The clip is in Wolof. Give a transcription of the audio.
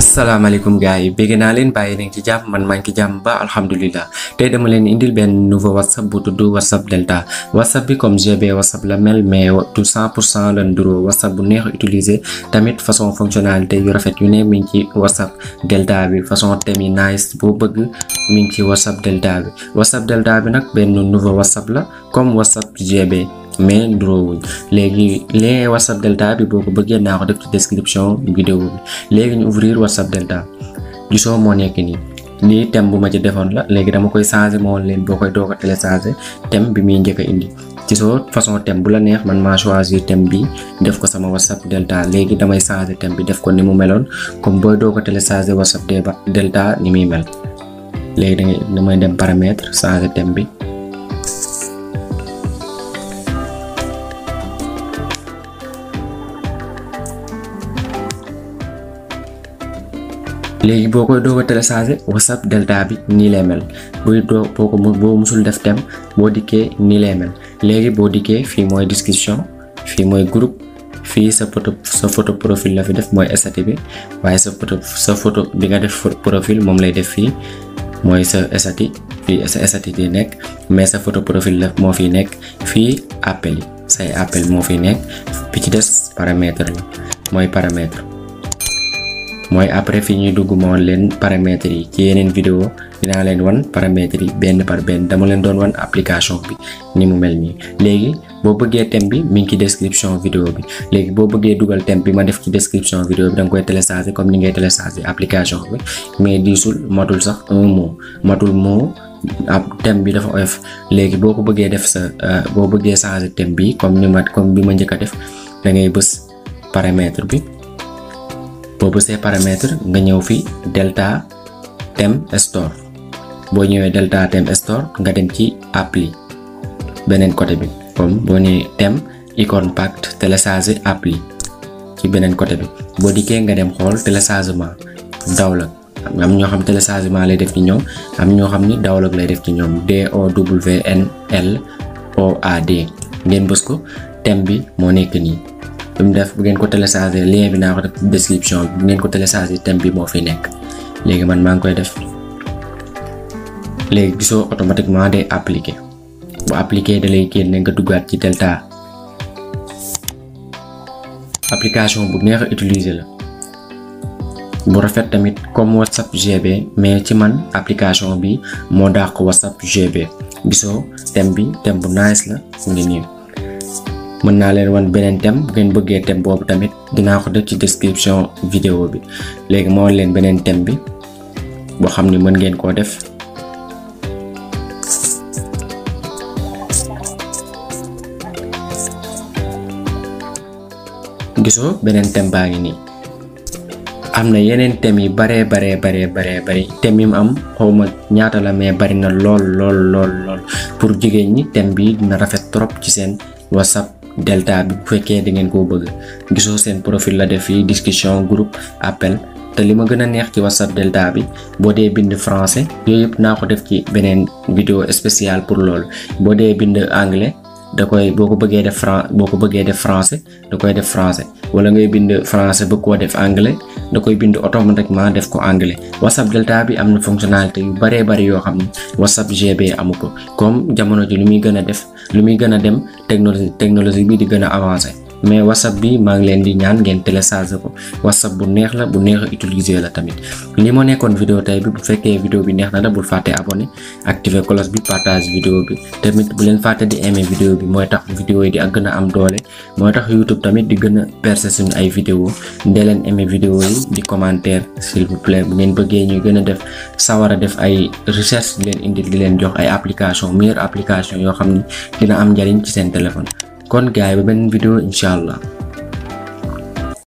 Assalamualaikum guys, bëgg naa leen bàyyi nañ ci jàmm man maa ngi ci jàmm ba alhamdulillah. Tey dama leen indil benn nouveau WhatsApp bu tudd WhatsApp Delta. WhatsApp bi comme GB WhatsApp la mel mais du 100% la nduroo. WhatsApp bu neex utiliser tamit façon fonctionnalité yu rafet yu ne mi ngi ci WhatsApp Delta bi. Façon thème yi nice boo bëgg mi ngi ci WhatsApp Delta bi. WhatsApp Delta bi nag benn nouveau WhatsApp la comme WhatsApp GB mais nduroowuñ. léegi lien WhatsApp Delta bi boo ko bëggee naa ko def ci description vidéo bi. léegi ñu ouvrir WhatsApp Delta gisoo moo nekk nii lii thème bu ma ci defoon la. léegi dama koy changer moo leen boo koy doog a télécharger thème bi muy njëkk a indi gisoo façon thème bu la neex. man maa choisir thème bi def ko sama WhatsApp Delta. léegi damay changer thème bi def ko ni mu meloon comme booy doog a télécharger WhatsApp Delta ni muy mel. léegi damay dem paramètre changer thème bi. léegi boo koy doog a télécharger WhatsApp Delta bi nii lay mel boo musul def thème boo dikkee nii lay mel. léegi boo dikkee fii mooy description fii mooy groupe fii sa photo profil la fi def mooy statut bi waaye sa photo bi nga def profil moom lay def fii mooy sa statut fii sa statut di nekk mais sa photo profil la moo fi nekk fii appel yi say appel moo fi nekk bi ci des paramètre la mooy paramètre. mooy après fi ñuy dugg moo leen paramètres yi ci yeneen vidéo dinaa leen wan paramètres yi benn par benn dama leen doon wan application bi ni mu mel nii. léegi boo bëggee thème bi mi ngi ci description vidéo bi. léegi boo bëggee dugal thème bi ma def ci description vidéo bi da nga koy télécharger comme ni ngay télécharger application bi mais diisul matul sax un mot matul mot ab thème bi dafa oyof. léegi boo ko bëggee def sa boo bëggee changer thème bi comme bi ma njëkk a def da ngay bës paramètre bi. boo bësee paramètre nga ñëw fi Delta thème store. boo ñëwee Delta thème store nga dem ci appli beneen côté bi comme boo nee thème icône pack télécharger appli ci beneen côté bi. boo dikkee nga dem xool téléchargement Daawlak. am ñoo xam téléchargement lay def ci ñoom am ñoo xam ni Daawlak lay def ci ñoom DOWNLOAD ngeen bës ko. thème bi moo nekk nii. bu ngeen ko télécharger lien bi naa ko def description bi bu ngeen ko télécharger thème bi moo fi nekk. léegi man maa ngi koy def léegi gisoo automatiquement day appliquer bu appliquer da lay génne nga duggaat ci Delta. application bu neex a utiliser la bu rafet tamit comme WhatsApp GB mais ci man application bi moo dàq WhatsApp GB. gisoo thème bi thème bu nice la mu ngi nii. mën naa leen wan beneen thème bu ngeen bëggee thème boobu tamit dinaa ko def ci description vidéo bi. léegi moo leen beneen thème bi boo xam ni mën ngeen koo def. gisoo beneen thème baa ngi nii. am na yeneen thèmes yi bari thème yi mu am xawma ñaata la mais bari na lool pour jigéen ñi thème bi dina rafet trop ci seen WhatsApp Delta bi bu fekkee da ngeen koo bëgg. gisoo seen profil la def fii discussion groupe appel. te li ma gën a neex ci WhatsApp Delta bi boo dee bind français yooyu yëpp naa ko def ci beneen vidéo spéciale pour loolu. boo dee bind anglais da koy boo ko bëggee def français da koy def français wala ngay bind français bëgg koo def anglais da koy bind automatiquement def ko anglais. WhatsApp Delta bi am na fonctionnalité yu bari yoo xam ne WhatsApp GB amu ko. comme jamono ji lu muy gën a dem technologie bi di gën a avancé. mais WhatsApp bi maa ngi leen di ñaan ngeen télécharger ko. WhatsApp bu neex la bu neex a utiliser la tamit. li moo nekkoon vidéo tey bi bu fekkee vidéo bi neex na la bul fàtte abonné activer cloche bi partage vidéo bi tamit bu leen fàtte di aimer vidéo bi mooy tax vidéo yi di ak gën a am doole mooy tax YouTube tamit di gën a percer suñu ay vidéo ndee leen aimer vidéo yi di commentaire s'il vous plaît. bu ngeen bëggee ñuy gën a def sawar a def ay recherche di leen indil di leen jox ay meilleure application yoo xam ni dina am njariñ ci seen téléphone. kon gaay ba beneen vidéo incha allah.